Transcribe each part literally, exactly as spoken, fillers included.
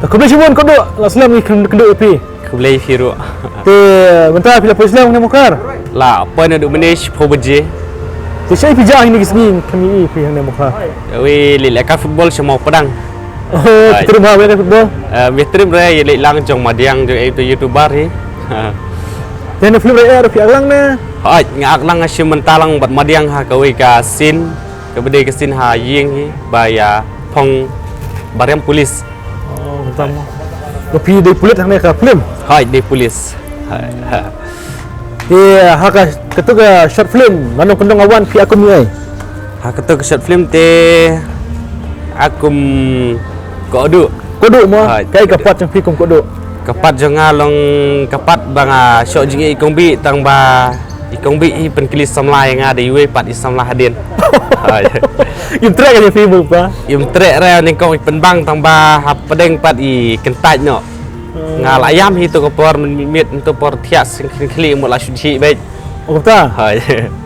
Khublei shibun Khuduh, la slem ngi kynduh ïa phi. Khublei phi ruh. Te mynta phi la poi slem ne Mawkhar? La poi naduh mynne shiphew baje. Te shaei phi jia hangne ki sngi, kham ïohi phi hangne Mawkhar? Wi, leit lehkai football sha Mawpadang. Oh, phi trip ha, lehkai football? Eh, me trip re, ïa leit lang jong madiang jong e to YouTuber hi. Te ne film re, eh, phi ak lang ne? Hooid, nga ak lang, nga shim bynta lang bad madiang ha kawei ka scene. Kaba dei ka scene ha ïing hi ba ïa phong ba riam police. Oh, tam. Ba phi dei police hangne ka film? Hooid, dei police. Hooid, ha. Te ha ka, kato ka short film, nga ong kyndong awan phi ak kum ïa ei? Ha kato ka short film te ak kum Khuduh. Khuduh mo? Hooid, kaei ka part jong phi kum Khuduh? Ka part jong nga long ka part ba nga shoh jingïeit i Kong Bih tang ba i Kong Bih i pynkylli samla ïa nga da iwei pat i samla hadien. Hooid. Im treh ka jong phi mo pa? Im treh re, nyngkong i pynbang tang ba hapdeng pat i kyntait noh. Hmm. Nga la ïam hi to ka por mynmiet, to por thiah sngewkhlieh mo la shu jhieh beit. Oh, kumta? Hooid.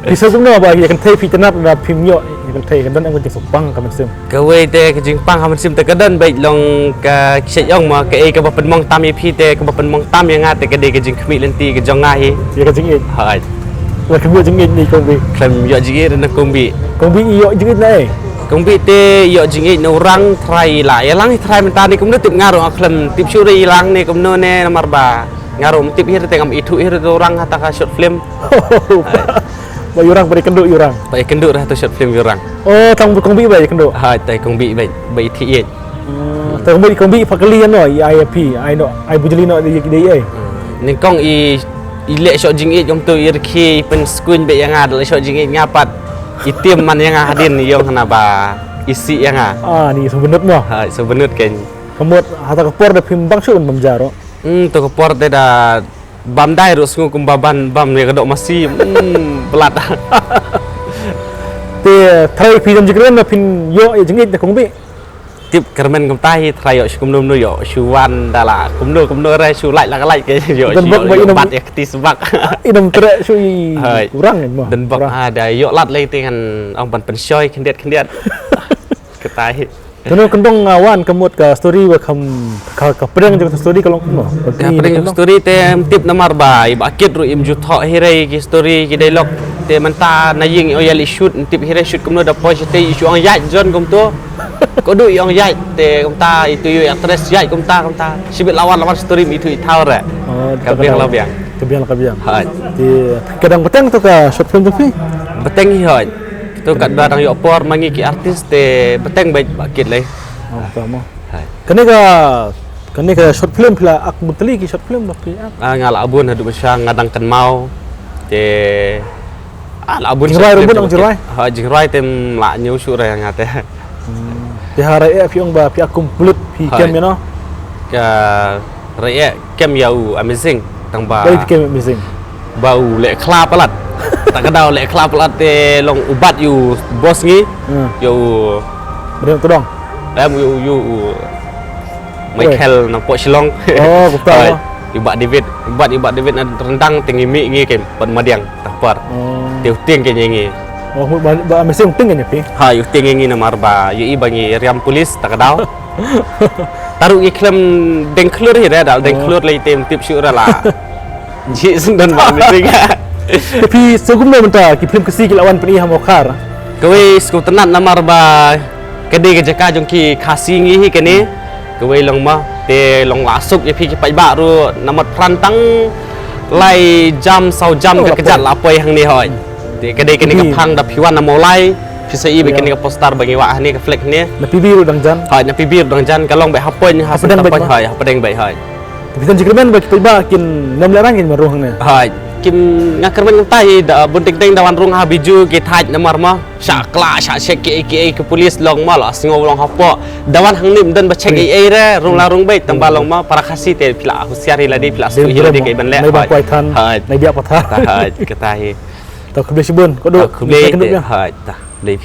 Phi sngew kumno ba ïa kynthei phi tynnat, ba phim ïoh ïa kynthei, ka don em ka jingpang ka mynsiem? Kawei te ka jingpang ka mynsiem te ka don beit, long ka, ki shait ong mo, kaei kaba pynmong tam ïa phi te kaba pynmong tam ïa nga te ka dei ka jingkhmih lynti ka jong nga hi. Ïa ka jingïeit. Hooid. La kham ïoh jingïeit na i Kong Bih? Khlem ïoh jingïeit na Kong Bih. Kong Bih i ïoh jingïeit na ei? Kong Bih te i ïoh jingïeit na u Rang, trai la ïalang hi trai mynta ne kumno tip nga ruh, khlem tip shuh re ïalang ne kumno ne, namar ba nga ruh ym tip hi re te ngam ithuh hi re u Rang ha ta ka short film. Ba ïa u Rang, ba ïakynduh ïa u Rang. Ba ïakynduh re ha ta short film ïa u Rang. Oh, tang ba Kong Bih ba ïakynduh? Hooid, tang Kong Bih ba, ba i thiah ïeit. Hmm, tang ba Kong Bih pat kylli ïa no, i ai ïa phi, ai no, ai bujli no, dei, dei ei? Hmm. Nyngkong i, i leh shoh jingïeit kumto, i rkhie, i pynskhem beit ïa nga, da leh shoh jingïeit nga pat. I tim man ïa nga hadien, i ong hana ba i sih ïa nga. Ah, ni sngewbynnud mo? Hooid, sngewbynnud kein. Ka mut ha ta ka por da phim bang shuh ban bam ja ruh? Hmm, to ka por te da bam dai ruh sngew kumba ban bam ïa ka doh masi, hmm, blat. Te trai phi don jingkyrmen ba phin ïoh ïa jingïeit na Kong Bih? Tip kyrmen kumta hi, trai ïoh shu kumno kumno, ïoh shu wan da la kumno kumno re, shu lait la ka lait ke, ïoh shu ïoh bat ïa kti sbak. Ym treh shuh i u Rang mo. Don bok, ah, da ïoh lad lei te ngan ong ban pynshoi khyndiat khyndiat. Kata hi. Te no kyndong, ah, wan ka mut ka story ba kham, ka, ka pdeng jong ka story ka long kumno? Ka pdeng jong ka story te ym tip namar ba i Bah Kit ruh im ju thoh hi re ki story ki dialogue. Te mynta na ïing ïoh ïa leit shoot, ym tip hi re shoot kumno, da poi shatei i shu ong ïaid John kumto. Khuduh i ong ïaid, te kumta itu ïoh actress ïaid kumta kumta. Shibit la wan la wan story im ithuh i thaw re. Oh, ka biang la biang. Ka biang la ka biang. Hooid. Te ka dang bteng to ka short film jong phi? Bteng hi hooid. To katba dang ïoh por ma ngi ki artist te bteng beit Bah Kit lei. Oh, tama. Hai. Kane ka, kane ka short film phi la ak bun tylli ki short film ba phi ak? Ah, nga la bun haduh ba sha nga dang kynmaw. Te, ah, la bun. Jingrwai ruh bun, jingrwai? Ha, jingrwai te ym lah ñiew shuh re nga te. Hmm. Te ha Raieh phi ong ba phi ak kum pulit phi kem ïa no? Ka Raieh kem ïa u Amazing, tang ba. Balei phi kem Amazing? Ba u leh khla palat. Ta ka daw leh khla palat te long u bat ïa u boss ngi. Hmm. Ïa u. Ba dei tdong. Em, ïa u, ïa u Michael na pok Shillong. Oh, kumta. Hai. Ïa u Bah David, u bat ïa u Bah David na ryndang te ngi mih ngi kem pat madiang. Tapar. Oh. Te u tieng kein ïa ngi. Oh, ba, ba Amazing u tieng kein ïa phi? Ha, u tieng ïa ngi namar ba ïohi ba ngi riam pulit ta ka daw. Taruh ngi khlem deng khlur hi re, da deng khlur lei te ym tip shuh re la. Jih sendon ba Amazing. Te phi sngewbha mynta ki film Khasi ki la wan pyni ha Mawkhar? Kawei sngewtynnat namar ba ka dei ka jaka jong ki Khasi ngi hi kane. Kawei long ma, te long la suk ïa phi ki paidbah ruh, namar pran tang lai jam saw jam ka kjat la poi hangne hoi. Te ka dei kane ka phang da phi wan na Mawlai, phi sa i beit kane ka poster ba ngi wah hangne, ka flag hangne. Na P B ruh dang jan. Hoi, na P B ruh dang jan, ka long beit ha point, ha center point hoi, ha pdeng beit hoi. Te phi don jingkyrmen ba ki paidbah kin nym lehraiñ kin marwei hangne? Hoi, kin, nga kyrmen kumta hi, da bun teng teng da wan rung ha Bijou ki thait namar ma. Shah klah, shah check kiei kiei ki police long ma, la sngew long hapoh. Da wan hangne ym don ba check ei ei re, rung la rung beit, tang ba long ma, para Khasi te phi la husiar hi lade, phi la sngewthuh hi lade kaei ban leh. Nai ba kwai than, nai biak pathan. Hoi, kata hi. Ta khublei shibun, ko do. Khublei te, hoi, ta, khublei phi.